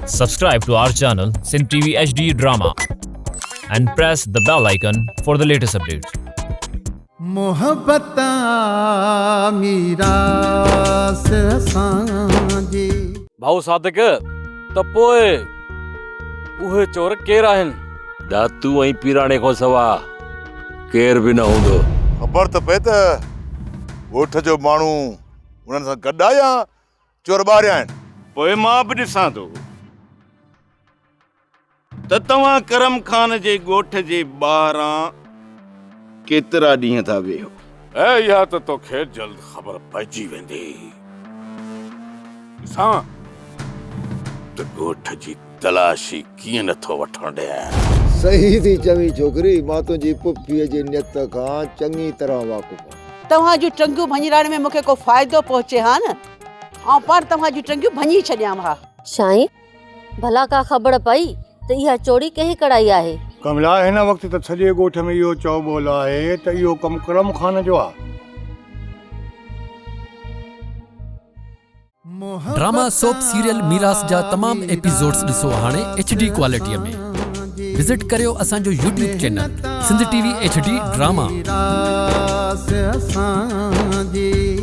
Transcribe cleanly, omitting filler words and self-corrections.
Subscribe to our channel Sindh TV HD Drama and press the bell icon for the latest updates. محبت آ ميراث اسان جي. ڀائو صادق، ته پوء اهي چور ڪير آهن؟ ڏاتو ۽ پيراڻي کان سوا ڪير به نه هوندو. خبر ته پئي ته ڳوٺ جو ماڻهو انهن سان گڏ آ يا چور ٻاهريان آهن. پوء مان به ڏسان ٿو ته توهان ڪرم خان جي ڳوٺ جي ٻاهران ڪيترا ڏينهن ٿا ويهو. اها ته توکي جلد خبر پئجي ويندي. ڏسان ته ڳوٺ جي تلاشي ڪيئن نٿو وٺڻ ڏيان. صحيح ٿي چوين ڇوڪري، مان تنهنجي پڦيء جي نيت کان چڱي طرح واقف آهيان. توهان جون ٽنگيون ڀڃرائڻ ۾ مون کي ڪو فائدو پهچي ها نه، آئون پاڻ توهان جون ٽنگيون ڀڃي ڇڏيان ها. سائين، ڀلا ڪا خبر پئي ته اها چوڙي ڪنهن ڪڙائي آهي؟ ڪملا، هن وقت ته سڄي ڳوٺ ۾ اهو چئو ٻول آهي ته اهو ڪم ڪرم خان جو آهي. ڊراما سوپ سيريل ميراث جا تمام ايپيسوڊز ڏسو هاڻي ايڇ ڊي ڪوالٽي ۾ وزٽ ڪريو اسان جو YouTube channel Sindh T V H D drama. ميراث اسان جي.